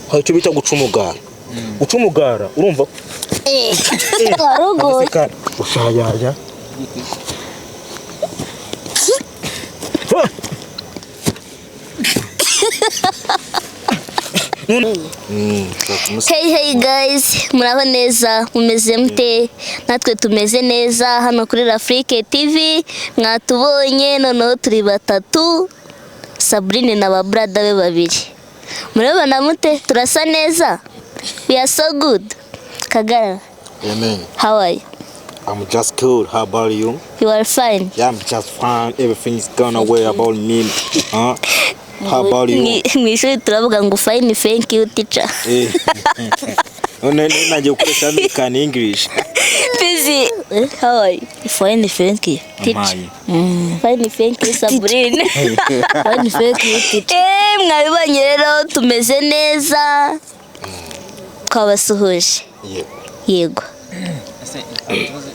Hari icyo bita guca umugara. Guca umugara, urumva? Warugoye. Ushayaya. Hey hey guys, muraho neza, mumeze mute? Natwe tumeze neza hano kuri L'Afrique TV, mwatubonye noneho turi batatu, Sabrine na ba brother be babiri. Murabona mute? Turasa neza? We are so good. Kagara, Amen. how are you? I'm just cool. How about you? You are fine. Yeah, I'm just fine. Everything's gone away about me. Huh? How about you? Mu ishuri turavuga ngo fine thank you teacher. Eh. None nagiye gukoresha American English. Busy. How are you? Fine thank you. Teacher. Amaye. Fine thank you Sabrine. Fine thank you teacher. Mwabibonye rero tumeze neza. Twabasuhuje. Yego. Yego. Ese ikibazo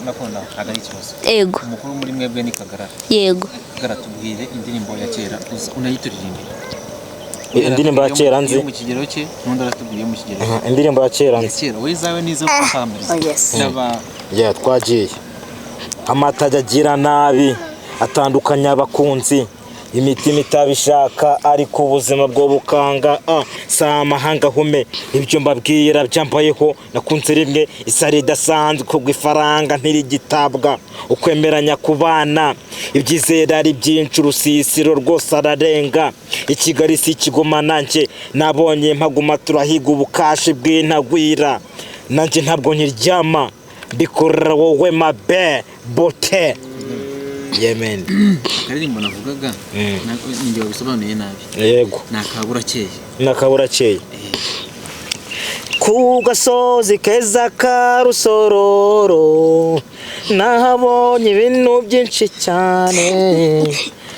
nakunda ntabwo ari ikibazo. Yego. Umukuru muri mwebwe ni Kagarara. Yego. Kagarara, tubwire indirimbo ya kera unayituririmbire. Indirimbo ya kera nzi. Iyo mu kigero cye n'undi aratubwiye mu kigero cye. Indirimbo ya kera Ya nzi. kera wowe izawe n'izo kwambariza. Oh, yes. N'aba Yeah, twagiye. Amata agira nabi atandukanya abakunzi, imitima itabishaka ariko ubuzima bwo bukanga. Si amahanga ahume ibyo mbabwira byambayeho, nakunze rimwe isari idasanzwe kubwo ifaranga ntirigitabwa, ukwemeranya ku bana ibyizera ari byinshi, urusisiro rwose ararenga. I Kigali si ikigoma, nanjye nabonye mpaguma, turahiga ubukashi bw'intagwira, nanjye ntabwo nkiryama, mbikorera wowe mabe bote. Yemen. Akaririmbo navugaga ninjye wabisobanuye nabi. Yego. Ni akaburakeye. Nakaburakeye. Ku gasozi keza ka Rusororo nahabonye ibintu byinshi cyane,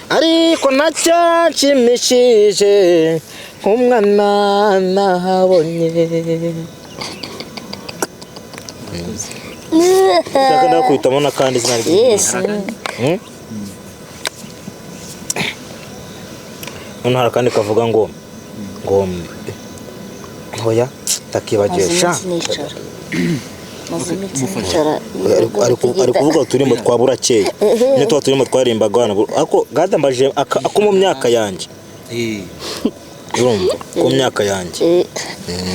ariko ntacyanshimishije nk'umwana nahabonye. Shaka ndakwitamo n'akandi izina rye. Yes. Noneho hari akandi kavuga ngo oya takibagiwe sha. Ari kuvuga uturimbo twa burakeye, nyine tuba turimo twaririmbaga hano, ariko gadambaje ako mu myaka yanjye. Urumva ku myaka yanjye.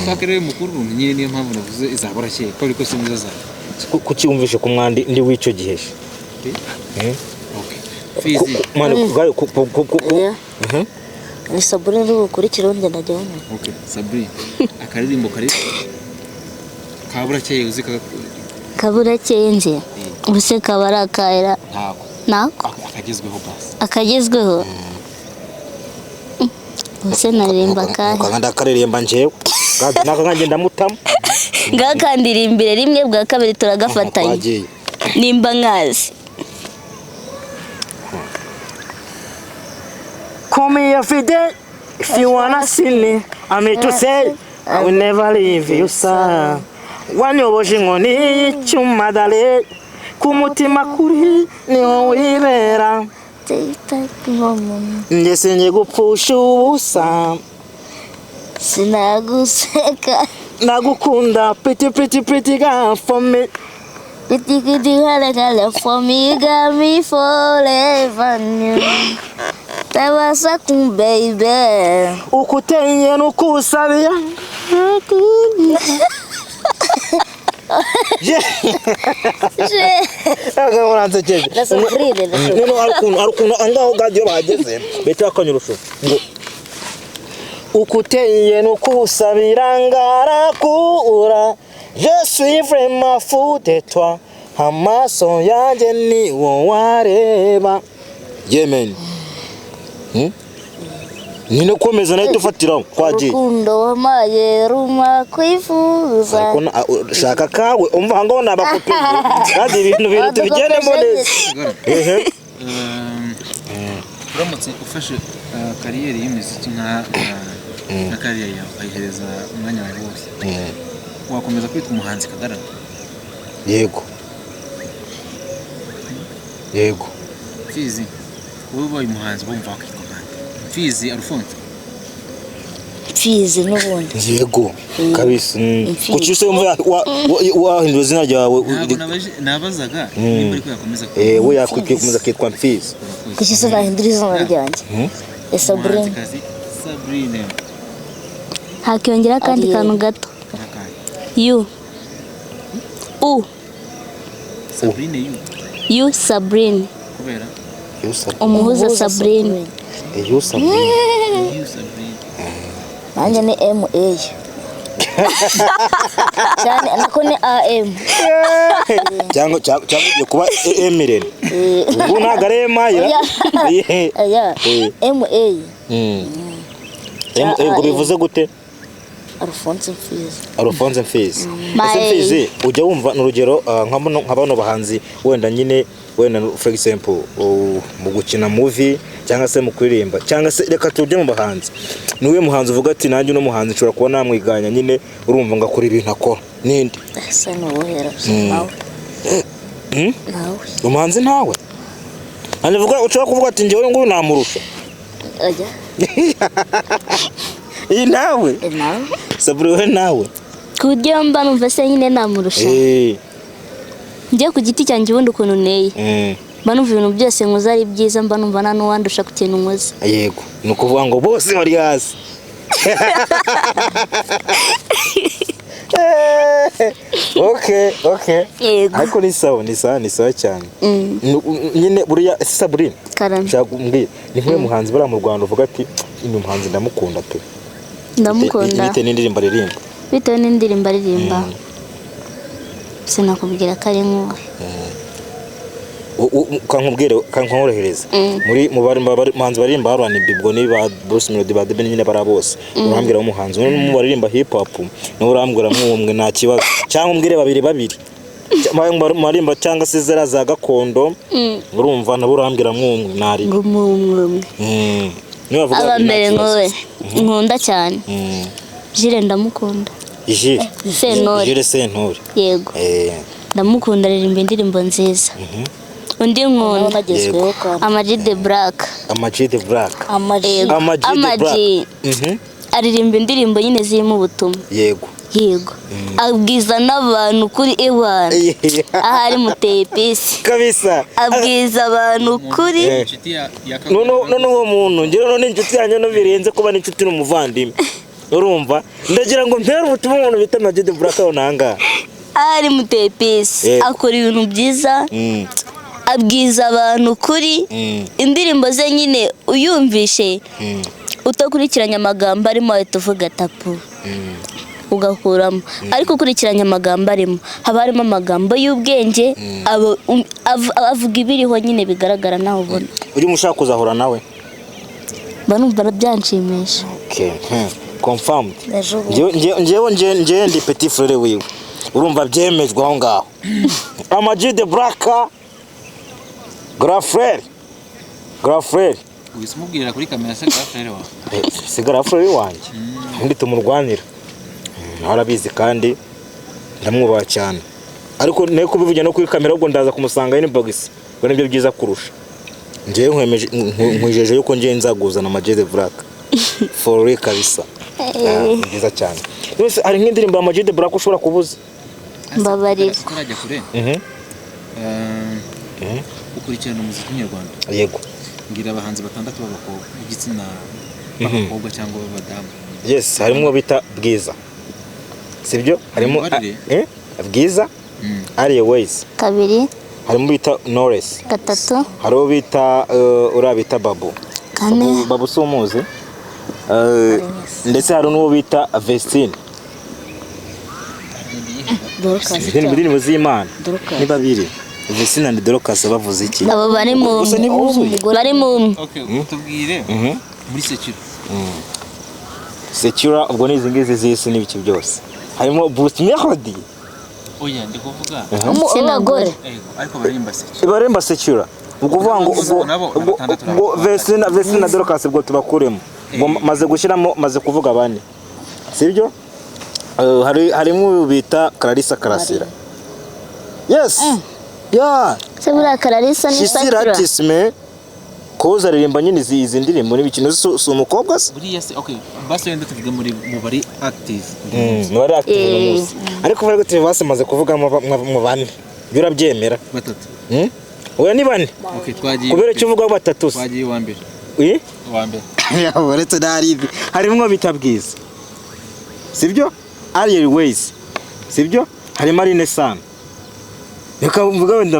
Kaka rero mukuru nyine niyo mpamvu navuze iza burakeye ko ariko si nizo zawe. Kuki wumvishe ku mwandi ndi w'icyo gihe? Okay. Fizi. Ni Sabrine uri bukurikire undi najya wumva. Okay, Sabrine. Akaririmbo kari kaburakeye uzi Kaburakeye nzi. Ubuse kaba ari akahera. Ntako. Nako. Akagezweho basi. Akagezweho. Ubuse naririmba akahe? Kandi akaririmba njyewe. Kandi naka nkanjye ndamutamo. Ngakandirimbire rimwe bwa kabiri turagafatanya. Nimba nkazi. Call me every day if you wanna see me. I'm here to say I will never leave you, sir. Wanyoboje inkoni y'icyuma dale, ku mutima kuri niho wibera. Njye sinjye gupfusha ubusa, sinaguseka, nagukunda pretty pretty pretty girl for me. Pretty pretty girl for me, got me forever new. Tabasa ku baby. Ukuteye nukusabira. Noneho hari ukuntu aho ngaho bahageze bahita bakanyurusha ngo ukuteye nukusabira ngarakura, je suis vraiment fou de toi, amaso yanjye ni wo wareba. Yemen. Nyine komeza nayo dufatiraho twagiye. Urukundo wamaye ruma kwifuza. Shaka kawe umva ngo nabakopiye kandi ibintu bintu tubigendemo neza. Uramutse ufashe kariyeri y'umuziki nka kariyeri yawe ukayihereza umwanya wawe wose, wakomeza kwitwa umuhanzi Kagarara? Yego. Yego. Fizi, wowe ubaye umuhanzi wumva wakitwa nka Fizi Alphonse? Mfizi n'ubundi. Yego kabisa. Imfizi. Kuki se wumva wahindura izina ryawe? Ntabwo nabazaga nimba ariko yakomeza. Eh, we yakwiye gukomeza akitwa Mfizi. Kuki se nahindura izina ryanjye? Sabrine. Umuhanzikazi Sabrine. Hakiyongeraho akandi Ariel. kantu gato. N'akandi. Yu u Sabrine yu? Yu Sabrine. Kubera? Yo Sabrine. Umuhuza Sabrine. Eh, yo Sabrine. Yu Sabrine. Nanjye ni ma cyane, nako ni am. Cyangwa ugiye kuba Emiren? Ubwo ntabwo ari Emayira. Oya. Aya. Ma. Ubwo bivuze gute? Alphonse Mfizi. Alphonse Mfizi. Bye. Ese Mfizi, ujya wumva, ni urugero, nka bano bahanzi wenda nyine, wenda for example, mu gukina movie cyangwa se mu kuririmba, cyangwa se reka tujye mu bahanzi, niwe muhanzi uvuga ati nanjye uno muhanzi nshobora kuba namwiganya nyine, urumva, ngakora ibintu akora, ninde? Ese ni uwuhera nawe? Hmm? Nawe. Umuhanzi ntawe? Nanjye uvuga, ushobora kuvuga ati njyewe nguyu namurusha. Ajya. Iyi nawe? Eh, nawe. Saburi, we nawe? Ku buryo mba numva se nyine namurusha? Njye ku giti cyanjye, ubundi ukuntu nteye, mba numva ibintu byose nkoze ari byiza, mba numva nta n'uwandusha ku kintu nkoze. Yego, ni ukuvuga ngo bose bari hasi. Okay. Yego. Ariko ni sawa, ni sawa, ni sawa cyane. Nyine buriya ese Sabrine, Karame. nshaka kumbwira ni nk'uyu muhanzi buriya mu Rwanda uvuga ati uyu muhanzi ndamukunda pe? Ndamukunda. Bitewe n'indirimbo aririmba. Bitewe n'indirimbo aririmba, sinakubwira ko ari nk'uwe. Kankubwire, kankorohereza, muri mu bahanzi baririmba R&B, ubwo ni ba Bruce Melody, ba The Ben, nyine bara bose, urambwira umuhanzi umwe mu baririmba hip hop nawe, urambwira umwe nta kibazo, cyangwa umbwire babiri babiri. Mu baririmba cyangwa se zera za gakondo, urumva, nabo urambwira mwumwe ntari. Ngo umwe umwe? Niba bavuga Aba babiri, nta mbere kibazo. nk'uwe nkunda cyane, Jire, ndamukunda. Jire? Sentore. Jire Sentore. Yego. Ndamukunda, aririmba indirimbo nziza. Undi nkunda, Nagezweho kandi. Ama G The Black. Ama G The Black. Amaji. Yego. Ama G The Ama Black. G aririmba indirimbo nyine zirimo ubutumwa. Yego, abwiza n'abantu kuri ewana, ahari muteye pisi. Kabisa. Abwiza abantu kuri. Inshuti ya None uwo muntu njyewe none inshuti yanjye, no birenze kuba n'inshuti n'umuvandimwe, urumva, ndagira ngo mpere ubutumwa umuntu bita Ama G The Black aho nangaha. Ahari muteye pisi. Akora ibintu byiza, abwiza abantu kuri. Indirimbo ze nyine uyumvishe utakurikiranye amagambo arimo wahita uvuga tapu, ugakuramo, ariko ukurikiranye amagambo arimo, haba harimo amagambo y'ubwenge, avuga ibiriho nyine bigaragara nawe ubona. Uri mushaka kuzahura nawe? Mba numva byanshimisha. Okay. Confirmed. Ejo bundi. Njyewe ndi petit frère wiwe, urumva, byemejwe aho ngaho. Ama G The Black, grand frère, grand frère. Uhise umubwirira kuri kamera se grand frère wawe? Eh, si grand frère wanjye, ubundi tumurwanira. Nawe arabizi kandi ndamwubaha cyane, ariko ne kubivugira no kuri kamera, ahubwo ndaza kumusanga inbox, ubwo nibyo byiza kurusha. Njyewe nkwemeje, nkwijeje yuko njyewe nzaguzana Ama G The Black for real kabisa. Ah, ni byiza cyane. None hari nk'indirimbo ya Ama G The Black ushobora kubuza? Mbabarira. Utarajya kure, ukurikirana umuziki nyarwanda? Yego. Mbwira abahanzi batandatu b'abakobwa, b'igitsina b'abakobwa cyangwa b'abadamu. Yes, harimo uwo bita Bwiza, sibyo? Harimo Umbabarire. Bwiza, Ariel Ways. Kabiri. Harimo bita Knowless. Gatatu. Hari uwo bita uriya bita Babu. Kane. Babu si umuzi? Ndetse hari n'uwo bita Vestine. Dorcas. Indirimbo z'Imana. Dorcas. Ni babiri, Vestine and Dorcas. Bavuze iki? Abo bari mu Gusa ntibuzuye. bari mu Okay, tubwire muri secular. Secular ubwo ni izi ngizi z'isi n'ibiki byose, harimo Bruce Melody. Oya, ndi kuvuga Igitsina Abagore. gore. Ego, ariko baririmba secular. Baremba secular, ubwo uvuga ngo ubwo Nabo, ubwo batandatu. Ubwo Vestine na Dorcas ubwo tubakuremo, ubwo maze gushyiramo, maze kuvuga bane, sibyo? Harimo uyu bita Clarissa Karasira. Yes, yeah. Se buriya Clarissa ni She's still secular? artist me ku Koza aririmba nyine izi ndirimbo n'ibikino, si umukobwa se? Buriya se, okay, basi wenda tuvuge muri mu bari active. Bari active uno Eh. munsi, ariko bari active basimaze kuvugamo mu bane, ibyo urabyemera? Batatu. Oya, ni bane. Okay, twagiye. Kubera icyo uvuga batatu se? Twagiye uwa mbere. Eh? Uwa mbere. Uretse ntaribi harimo bita Bwiza, sibyo? Ariel Ways, sibyo? Harimo Aline Sano. Reka mvuga wenda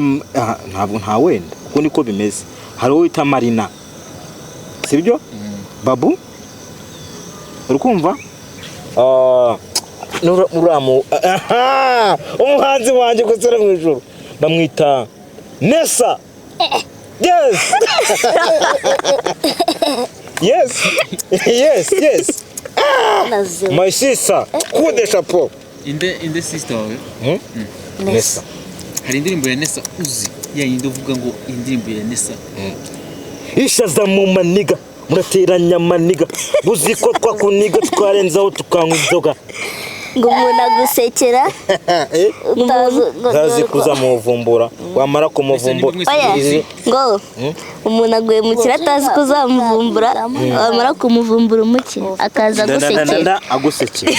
ntabwo nta wenda, kuko niko bimeze. Hari uwo wita Marina, sibyo? Babu, uri kumva? Uramu aha, umuhanzi wanjye gusore mu ijuru bamwita Nessa. Yes. Naze. My sister, coup de chapeau. Inde sister wawe? Nessa. Hari indirimbo ya Nessa uzi, ya yindi uvuga ngo indirimbo ya Nessa? Ishaza mu maniga, murateranya amaniga, buzi ko twakuniga, twarenzaho tukanywa inzoga. Ngo umuntu agusekera Utazi Ntazi kuzamuvumbura, wamara kumuvumbura. Oya, ngo umuntu aguhemukira atazi ko uzamuvumbura, wamara kumuvumbura umuke akaza agusekera. Ndandandanda, agusekera,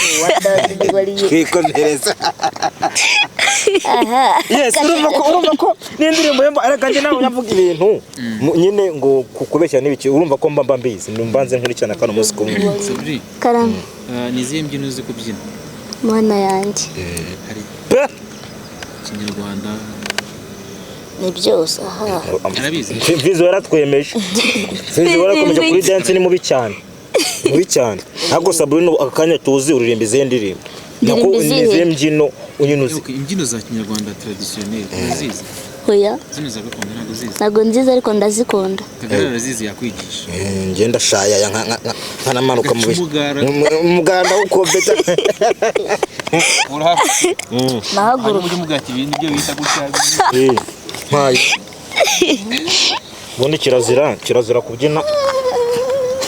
twikomereza. Yes, urumva ko n'indirimbo yumva, ariko njye nawe nyavuga ibintu nyine ngo kukubeshya n'ibiki, urumva ko mba mbizi, mbanze nkurikirana kano munsi kumwe. Sabri, Karame. Ni izihe mbyino uzi kubyina? Mana yanjye! Hari Pe! Kinyarwanda. Ni byose aha. Arabizi. Mfizi waratwemeje, Mfizi warakomeje kuri dance, ni mubi cyane, mubi cyane. Ntabwo Sabrina aka kanya tuzi uririmba izihe ndirimbo? Ndirimba Nako izihe? ni izihe mbyino unyine uzi? Okay, imbyino za Kinyarwanda traditionnel urazizi? Oya. Zino za gakondo ntabwo uzizi? Ntabwo nziza, ariko ndazikunda. Kagarara arazizi, yakwigisha. Ngenda shayaya nkanamanuka mu Umugara. Umuganda w'ukobeta. Urahafi. Nahaguruka. Hanyuma ujye umubwira ati ibi nibyo bita gutya. Mpaye ubundi kirazira kubyina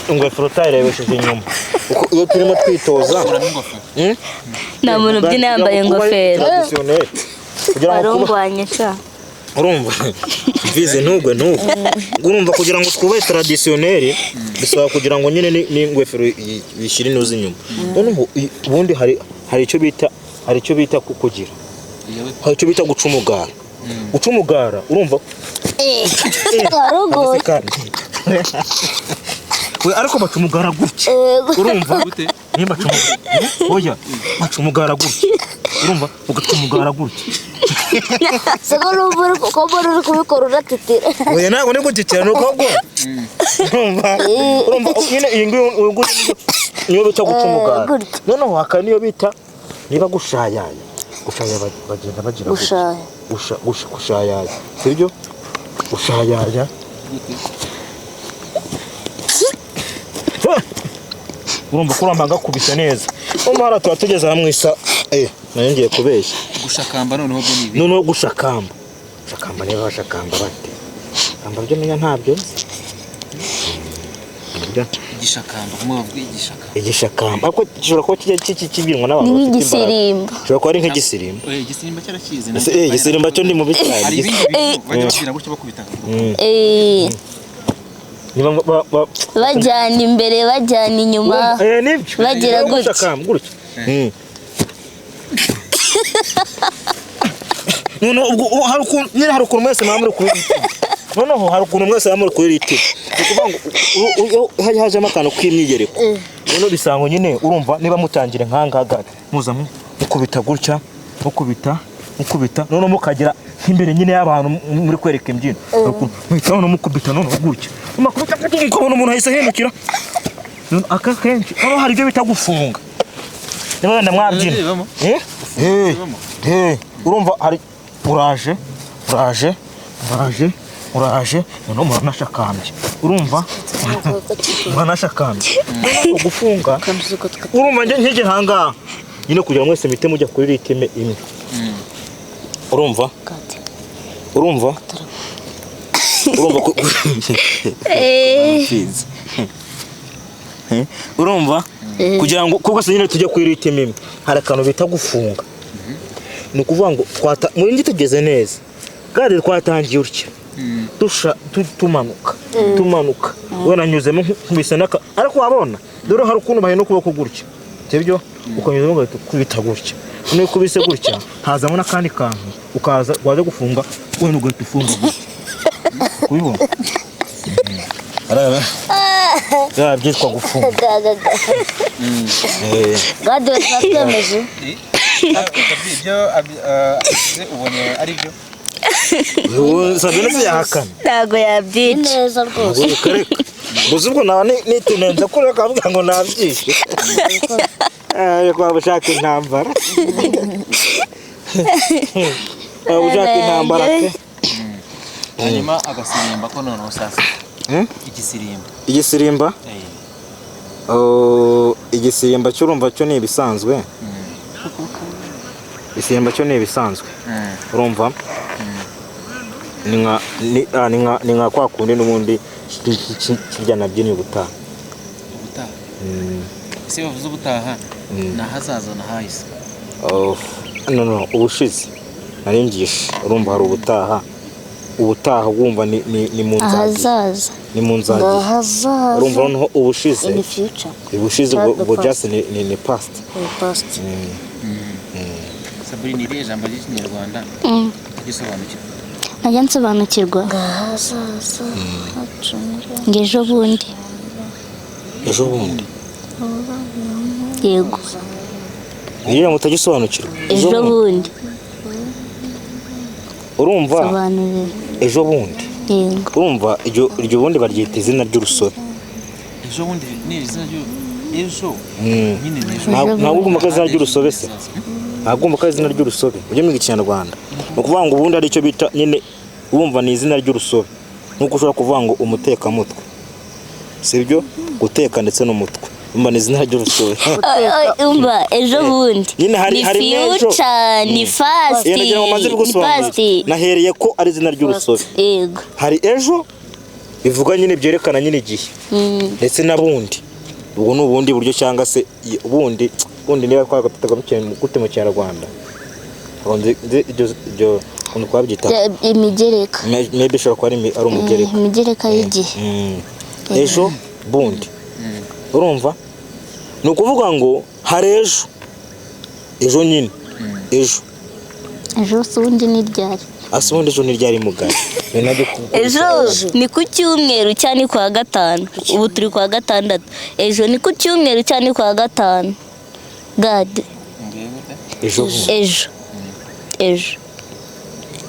ingofero utayirebesheje inyuma, kuko iyo turimo twitoza Kuramo ingofero. Nta muntu ubyina yambaye ingofero. Traditionnel. Kugira ngo kuba Warungwanye ca. Urumva mvize, ntugwe ntugwe. Urumva, kugira ngo twubahe traditionnel bisaba kugira ngo nyine n'ingofero bishyire inuze inyuma. Noneho ubundi hari icyo bita kugira hari icyo bita guca umugara. Guca umugara, urumva? Warugoye. Kandi we, ariko baca umugara gutya, urumva? Gute? Niba baca umugara, oya, baca umugara gutya, urumva? Ugaca umugara gutya. Siko numva uri ko mbona uri kubikora unatitira. Oya, ntabwo ndi gutitira, ni uko ahubwo urumva nyine iyi ngiyi, uyu nguyu niyo bita guca umugara. Gutya. Noneho hakaba niyo bita niba gushayaya. Gushayaya bagenda bagira gutya. Gushaya. Gushayaya, sibyo? Gushayaya. Gute? Ha! Urumva ko uramba ngakubise neza umara, tuba tugeze hamwe isa, nari ngiye kubeshya. Gushakamba noneho byo ni ibi? Noneho gushakamba, gushakamba niba bashakamba bate? Shakamba byo menya ntabyo nzi. Igishakamba, kumwe bavuga igishakamba. Igishakamba, ariko gishobora kuba kijya kibyinwa n'abantu Ni bafite imbaraga. nk'igisirimba. Gishobora kuba ari nk'igisirimba. Igisimba cyarakizi. Ese, igisirimba cyo ndi mubi cyane. Hari ibindi bintu bajya babyina gutya bakubita akaguru. Niba Bajyana imbere, bajyana inyuma. Nibyo. Bagira Niba gutya. gushakamba gutya. Noneho ubwo hari ukuntu nyine, hari ukuntu mwese muba muri kuri ritime. Noneho hari ukuntu mwese muba muri kuri ritime, ni ukuvuga ngo hari hajemo akantu k'imyigereko. Noneho bisanga nyine, urumva, niba mutangira nk'ahangaha, muza mukubita gutya, mukubita, mukubita, noneho mukagera nk'imbere nyine y'abantu muri kwereka imbyino. Hari ukuntu muhita noneho mukubita noneho gutya, mukubita gutya, ukabona umuntu ahise ahindukira. Noneho aka kenshi noneho hari ibyo bita gufunga, niba wenda mwabyina. Bibamo? Eh? Eh. Bibamo? Eh, urumva hari uraje, uraje, uraje, uraje, noneho muranashakambye, urumva muranashakambye. Noneho gufunga, urumva, njye nkigera ahangaha nyine kugira ngo mwese muhite mujya kuri rythme imwe, urumva ko Mfizi. Urumva, kugira ngo kuko se nyine tujye kuri rythme imwe, hari akantu bita gufunga. Ni ukuvuga ngo twata muri tugeze neza kandi twatangiye utya, dusha tumanuka. Tumanuka wenda nyuzemo nkubise n'aka, ariko wabona dore hari ukuntu bahina ukuboko gutya, sibyo? Ukanyuzamo ugahita ukubita gutya. Noneho ukubise gutya hazamo n'akandi kantu, ukaza waza gufunga, wenda ugahita ufunga gutya, kubibona Araba byitwa gufunga. Gade twatwemeje. Ibyo avuze ubona ari byo? Ubu Sabine se yahakana? Ntabwo Ni yabyica. neza rwose. Reka reka, gusa ubwo naba nitunenze kure akavuga ngo nabyishe. Ariko waba ushaka intambara, waba ushaka intambara pe. Hanyuma agasirimba ko noneho sasa Hmm? Igisirimba. Igisirimba? Eh. Oh, igisirimba cyo urumva cyo ni ibisanzwe. Igisimba cyo ni ibisanzwe. Urumva ni nka ni nka kwa kundi n'ubundi kirya nabyinnye ubutaha. Ubutaha. Ese bavuze ubutaha ni ahazaza na hahise? Oh, no, ubushize nari ngishe. Urumva hari ubutaha, ubutaha wumva ni mu nzagihe. Ahazaza. Ni mu nzagihe. Ahazaza. Urumva noneho ubushize. In the future. Ubushize. Not ubwo the past. Just ni past. In the past. Sabrine, iriya jambo ry'Ikinyarwanda utagisobanukirwa? Najya nsobanukirwa. Ahazaza hacu. Ngo ejo bundi. Ejo bundi. Yego. Niyo mutagisobanukirwa. Ejo bundi. Urumva? Sobanurira. Ejo bundi. Yego. Urumva iryo bundi baryita izina ry'urusobe. Ejo bundi ni izina ry'u ejo nyine ni ejo. Ntabwo ugomba ko izina ry'urusobe se, ntabwo ugomba ko ari izina ry'urusobe. Ujye mu Kinyarwanda ni ukuvuga ngo ubundi ari cyo bita nyine, wumva ni izina ry'urusobe, nk'uko ushobora kuvuga ngo umutekamutwe, sibyo? Guteka ndetse n'umutwe, urumva ni izina ry'urusobe. Umva, ejo bundi Nyine ni hari n'ejo. future, ni past. Iyo nagira ngo maze Ni bigusobanurira. past. Nahereye ko ari izina ry'urusobe. Yego. Hari ejo bivuga nyine byerekana nyine igihe, ndetse na bundi, ubwo ni ubundi buryo cyangwa se bundi bundi niba twagafitaga gute mu Kinyarwanda. Ntabwo nzi iryo ukuntu twabyita. Imigereka. Maybe ishobora kuba ari umugereka. Imigereka y'igihe. Ejo bundi, urumva ni ukuvuga ngo hari ejo, ejo nyine, ejo. Ejo se ubundi ni ryari? Ase ubundi ejo ni ryari mugari? Ni nabyo Ejo ni ku cyumweru cyangwa ni ku wa gatanu? Ubu turi ku wa gatandatu. Ejo ni ku cyumweru cyangwa ni ku wa gatanu, Gade? Ejo bundi. Ejo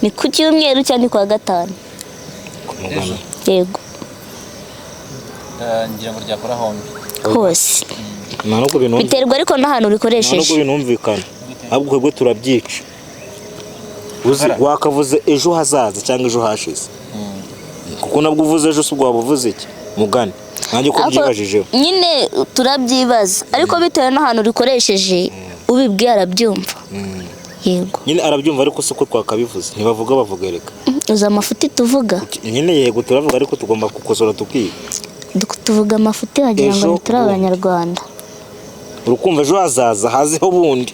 ni ku cyumweru cyangwa ni ku wa gatanu? Ku mugani. Yego. Ngira ngo ryakora hombi. Hose. Nta nubwo binumvikana. Biterwa ariko n'ahantu Nta nubwo urikoresheje. binumvikana, ahubwo twebwe turabyica. Uzi wakavuze ejo hazaza cyangwa ejo hashize, kuko nabwo uvuze ejo si ubwo waba uvuze iki mugani? Nanjye uko Ariko byibajijeho. nyine turabyibaza, ariko bitewe n'ahantu urikoresheje, ubibwiye arabyumva. Yego. Nyine arabyumva, ariko si uko twakabivuze. Ntibavuga, bavuga reka. Uzi amafuti tuvuga? Nyine yego turavuga, ariko tugomba gukosora tukiga. Tuvuga amafuti wagira ngo Ejo ntituri bundi. Abanyarwanda. Urukumva ejo hazaza hazeho bundi.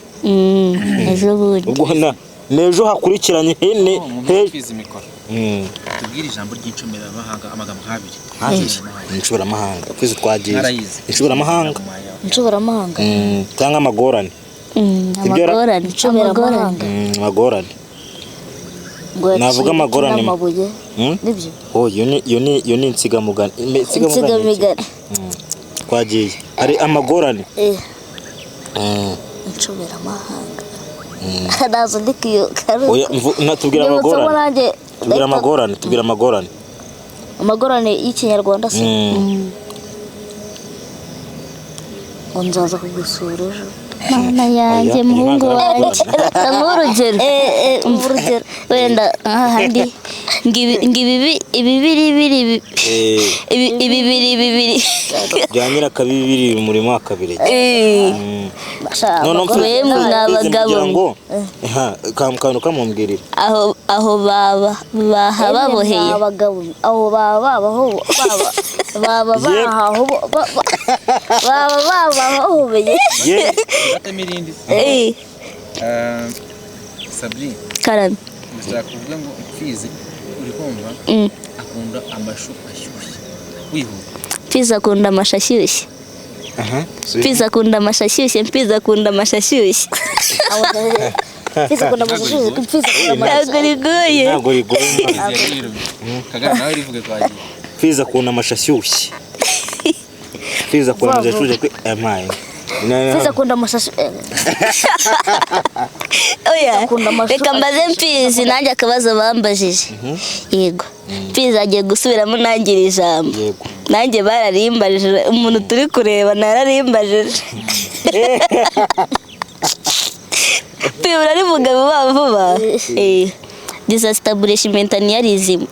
Ejo bundi. Ubwo na ni ejo hakurikiranye ni Umuntu he twize imikoro, tubwire ijambo ry'inshoberamahanga, amagambo nk'abiri. Nk'abiri inshoberamahanga, twese twagiye. Mwarayize. Inshoberamahanga. Inshoberamahanga. Cyangwa amagorane. Amagorane, amagorane. Inshoberamahanga. Amagorane. Ngo Navuga yaciye amagorane. n'amabuye. Nibyo. Oh, iyo ni insigamugani. Insigamugani ni iki? Insigamigani. Twagiye, hari amagorane. Inshoberamahanga nazo ndi kwibuka. Oya, tubwira Nibutsemo amagorane. nanjye. Tubwira amagorane, tubwira amagorane. Amagorane y'Ikinyarwanda se? Ngo nzaza kugusura ejo. Mana yanjye. Oya, Muhungu iyo ntabwo ari wanjye, nk'urugero. Urugero. Wenda ahandi ngo ibibi ibibiri biri ibibiri bibiri. Bya nyirakabibi biri mu murima wa kabiri. Sha, None amagorane. Mwemwe mwa mfizi bagabo kugira ngo kantu kamumbwirira. Aho baba bahababoheye. Abagabo aho baba babaho baba baba bahaho baba babahobeye. Ye. Gatamo irindi. Eh, Sabri. Karame. Ndashaka kuvuga ngo Mfizi, uri kumva, akunda amashu ashyushye. Wihuta. Mfizi akunda amashu ashyushye. Aha. Mfizi akunda amashu ashyushye. Mfizi akunda amashu ashyushye. Mfizi akunda amashu ashyushye. Mfizi akunda amashu. Ntabwo rigoye. Ntabwo rigoye. Mfizi yariruye. Kagara nawe rivuge, twagiye. Mfizi akunda amashu ashyushye. Mfizi akunda amashu ashyushye kwe amaye. Mfizi akunda amashu ashyushye. Oya. Akunda amashu. Reka mbaze Mfizi nanjye akabazo bambajije. Yego, Mfizi agiye gusubiramo nanjye iri jambo. Yego. Nanjye bararimbajije, umuntu turi kureba nararimbajije. Mfizi, urarivuga vuba vuba. Disestablishmentarianism,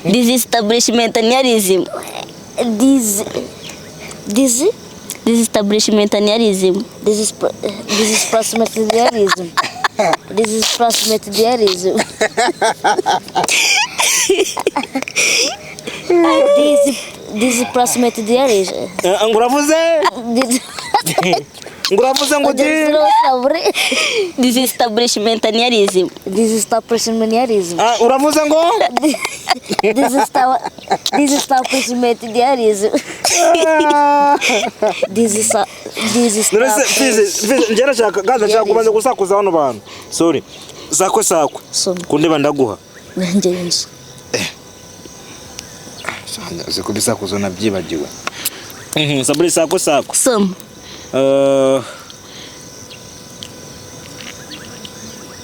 disestablishmentarianism. Dizi. Dizi. Disestablishmentarianism. Displacement. Displacement. Displacement. Ngo uravuze? Ngo uravuze ngo di? Disestablishmentarianism. Disestablishmentarianism. Ah, uravuze ngo? Disestablishmentarianism. None se Mfizi, Mfizi, njye ndashaka gaza, ndashaka kubanza gusakuza hano bantu. Sorry. Sakwe sakwe. Soma. Kundeba ndaguha. Njye inzu. Uzi kubisakuza nabyibagiwe. Saburi, sakwe sakwe. Soma.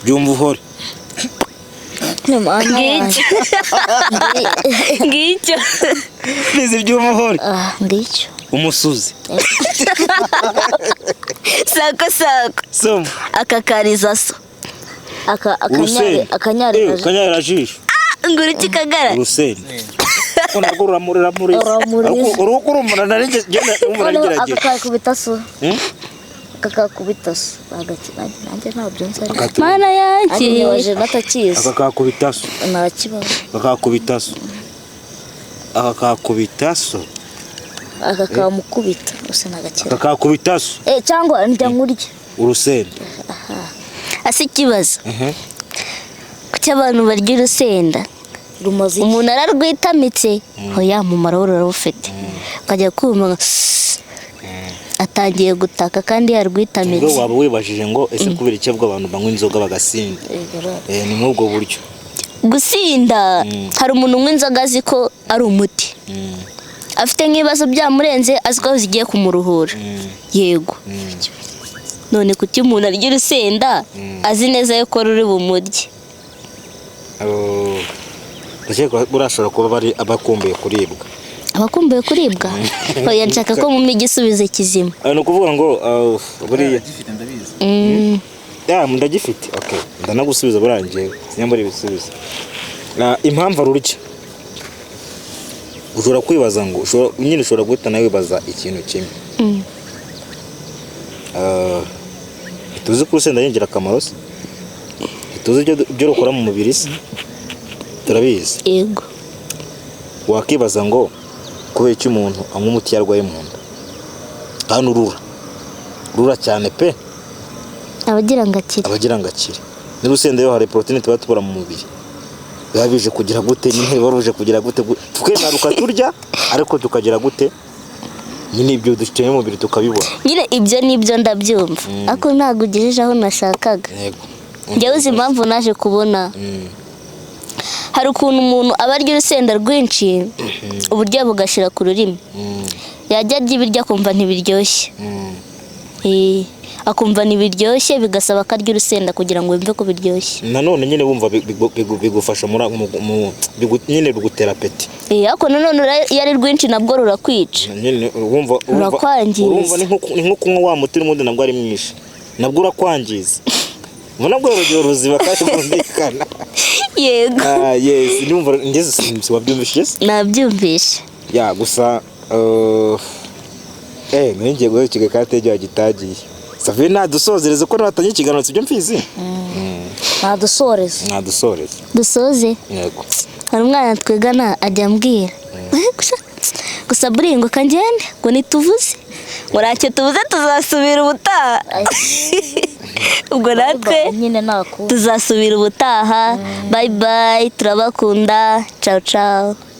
Byumva uhore. Ngicyo, ngicyo. Mfizi, byumva uhore. Ah, ngicyo. Umusuzi. Sako sako. Soma. Akakariza so. Aka akanyari. Urusenda. Akanyari. Akanyari jisho. Ngura iki, Kagara? Urusenda. Ko narwo ruramurira muri. Ruramuriza. Uruhu urumva nari ngenda umva Noneho nagerageje. aka kakubita so. Hmm? Aka kakubita so. Agaki nanjye ntabyo nzi ariko. Mana yanjye. Nanjye ntiwaje natakizi. Aka kakubita so. Nta kibazo. Aka kakubita so. Aka kakubita so. Aka kamukubita gusa nagakira. Aka kakubita so. Eh, cyangwa ndya nkurya. Urusenda. Ase ikibazo. Kuki abantu barya urusenda? Rumaze iki? Umuntu ararwitamitse, hoya mumaro wo rurawufite, ukajya kumva ngo atangiye gutaka kandi Ubwo yarwitamitse. Waba wibajije ngo ese kubera iki bwo abantu banywa inzoga bagasinda? Ni muri ubwo buryo. Gusinda, hari umuntu unywa inzoga azi ko ari umuti, afite nk'ibibazo byamurenze, azi ko zigiye kumuruhura. Yego. None kuki umuntu arya urusenda azi neza yuko ruri bumurye? Oh, ndakeka burashobora kuba bari abakumbuye kuribwa. Abakumbuye kuribwa? Oya, nshaka ko mumpa igisubizo kizima. Ni ukuvuga ngo buriya Gifite, ndabizi. Ya, ndagifite. Okay, ndanagusubiza burangiye sinyambara ibisubizo. Impamvu arurya, ushobora kwibaza ngo ushobora nyine, ushobora guhita nawe wibaza ikintu kimwe. Tuzi ko urusenda ari ingirakamaro se? Tuzi ibyo rukora mu mubiri se? Turabizi. Yego. Wakibaza ngo kubera iki umuntu anywa umuti yarwaye mu nda kandi urura rura cyane pe? Abagira ngo akire. Abagira ngo akire. N'urusenda yo hari poroteyine tuba tubura mu mubiri, biba bije kugira gute nyine, biba bije kugira gute, tukemera tukarya ariko tukagira gute nyine, ibyo dukeneye mu mubiri tukabibona. Nyine ibyo nibyo ndabyumva, ariko ntabwo ugejeje aho nashakaga. Yego. Njyewe uzi impamvu naje kubona, hari ukuntu umuntu aba arya urusenda rwinshi, uburyo bugashyira ku rurimi, yajya arya ibiryo akumva ntibiryoshye. Akumva ntibiryoshye, bigasaba ko arya urusenda kugira ngo yumve ko biryoshye. Nanone nyine wumva bigufasha muri nyine bigutera appétit. Ariko nanone iyo ari rwinshi nabwo rurakwica. Nyine urumva Rurakwangiza. Urumva ni nko kunywa wa muti n'ubundi nabwo ari mwinshi, nabwo urakwangiza. Ubona bwo urugero ruziba kandi bwumvikana. Yego. Ah, yes, ndumva ngeze si wabyumvishije se? Nabyumvishe. Ya, gusa nari ngiye guhera ikiganiro kandi igihe gitagiye. Safi, nadusozereze ko natangiye ikiganiro, sibyo Mfizi? Ntadusoreze. Nadusoreze. Dusoze. Yego. Hari umwana twigana ajya ambwira gusa buriya ngo kangende ngo ntituvuze, ngo ntacyo tubuze, tuzasubira ubutaha. Ubwo natwe nyine naku tuzasubira ubutaha. Bye bye, turabakunda, ciao ciao.